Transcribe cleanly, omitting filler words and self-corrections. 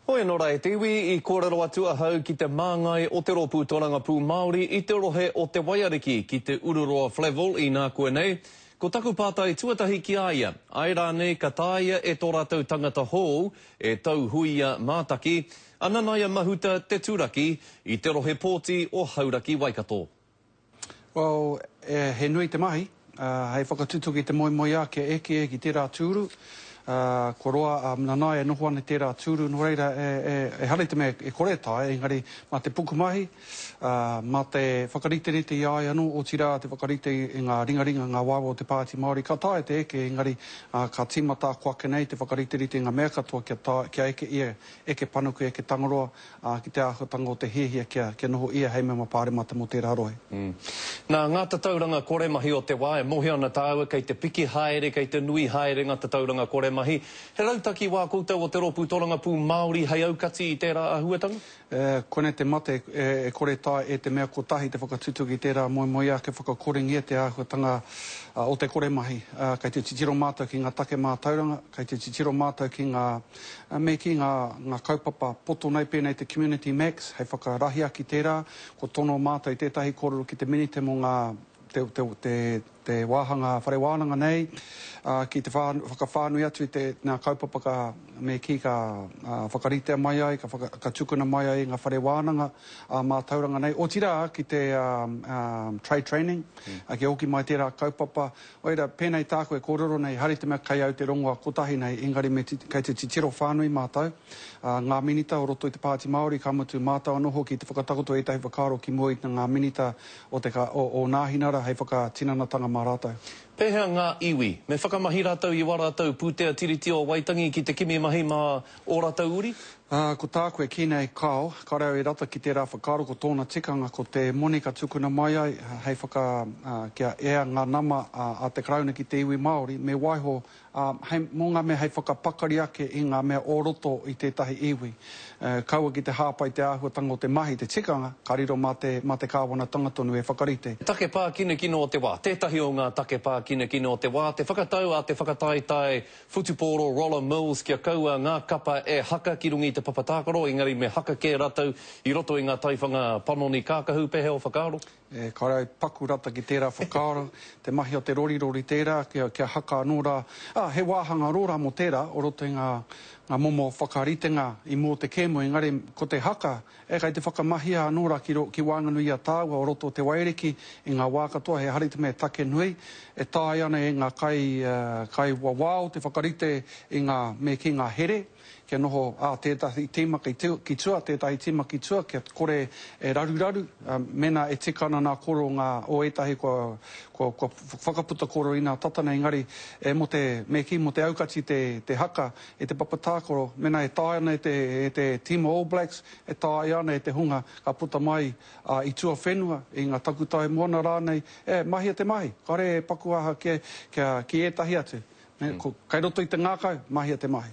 Hoi anō rā e te iwi, i kōrero atu ahau ki te māngai o te Rōpū Torangapū Māori i te rohe o Te Waiariki ki te Ururoa Flavell inākuanei. Ko taku pātai tuatahi ki a ia, āe rānei ka taea e tō rātou tangata hou, e Tauhuia Mātaki, a Nanaia Mahuta te turaki i te rohe pōti o Hauraki-Waikato? Well, he nui te mahi, hei whakatutuki te moemoeā kia eke ki tērā tūru. Kua roa a Nanaia e noho ana i tērā tūru, nō reira, ehara i te mea e kore e taea, engari mā te pukumahi, mā te whakariterite i a ia anō, otirā te whakarite i ngā ringaringa, ngā waewae o te Pāti Māori, ka taea te eke, engari ka tīmata ako ake nei te whakariterite i ngā mea katoa kia taea, kia eke ia, eke panuku, eke Tangaroa, ā, ki te āhuatanga o te hiahia kia, kia noho ia hei mema pāremata mō tērā rohe. Nā ngā tatauranga koremahi o te wā, e mōhio ana tāua kei te piki haere, kei te nui haere ngā tatauranga koremahi. He rautaki wā koutou o te Rōpū Torangapū Māori hei aukati i tērā āhuatanga? E, koinei te mate, e, e kore taea e te mea kotahi te whakatutuki i tērā moemoeā kia whakakorengia te āhuatanga o te koremahi. Ā, kei te titiro mātou ki ngā take mātauranga, kei te titiro mātou ki ngā, Me kī ngā, ngā kaupapa poto nei pēnei te Community Max hei whakarahi ake tērā, kua tono mātou i tētahi kōrero ki te Minita mō ngā, te, te, te, te wāhanga whare wānanga nei, ā, ki te whā, whakawhānui atu i te, ngā kaupapa ka, me kī ka, ā, whakaritea mai ai, ka whaka, ka tukuna mai ai i ngā whare wānanga, ā, mātauranga nei, otirā ki te, ā, ā, trade training, ā, kia hoki mai tērā kaupapa, Oira, pēnei tāku e kōrero nei, ehara i te mea kei au te rongoa kotahi nei, engari me kei te titiro whānui mātou, ā, ngā Minita o roto i te Pāti Māori, ka mutu, mātou anō hoki te whakatakoto ētahi whakaaro ki mua i ngā Minita o te o, o Nāhinara hei whakatinanatanga mā rātou. Pēhea ngā iwi? Me whakamahi rātou i wā rātou pūtea Tiriti o Waitangi ki te kimi mahi mā ō rātou uri? Ā, ko tāku e kī nei, kāo, kāore au e rata ki tērā whakaaro, ko tōna tikanga ko te moni ka tukuna mai ai hei whaka, ā, kia ea ngā nama a te Karauna ki te iwi Māori, me waiho, ā, hei, mō ngā mea hei whakapakari ake i ngā mea o roto i tētahi iwi. Ā, kaua ki te hāpai te āhuatanga o te mahi, te tikanga, ka riro mā te, mā te kāwanatanga tonu e whakarite. Take pākinakina o te wā. Tētahi o ngā take pākinakina o te wā, te whakatau a te whakataetae Whutupōro Roller Mills kia kaua ngā kapa e haka ki runga i te papa tākaro, engari me haka kē ratou i roto i ngā taiwhanga panoni kākahu, pēhea ō whakaaro? E kore au paku rata ki tērā whakaaro, te mahi o te rorirori tērā, kia, kia haka anō rā. Ā, he wāhanga rōra mō tērā o roto i ngā, ngā momo whakaritenga i mua o te kēmu, engari ko te haka, E, kei te whakamahia anō rā ki ro, ki waenganui i a tāua o roto o Te Waiariki i ngā wā katoa, he hari te mea take nui, e taea ana e ngā kai, kai wawao te whakarite i ngā, me kī ngā here, kia noho, ā, tētahi tīma ki tu, ki tua, tētahi tīma ki tua, kia kore e raruraru, ā, mēnā e tika ana nā kōrero ngā, o ētahi kua, kua, kua whakaputa kōrero inā tata nei, engari, e, mō te, me kī, mō te aukati te, te haka, E te papa tākaro, mēnā e taea ana e te, e te tīma All Blacks, e taea ana e te hunga ka puta mai i tuawhenua, i ngā takutai moana rānei, e, mahia te mahi, kāore e paku aha ki, kia, ki ētahi atu. Ko, kei roto i te ngākau, mahia te mahi.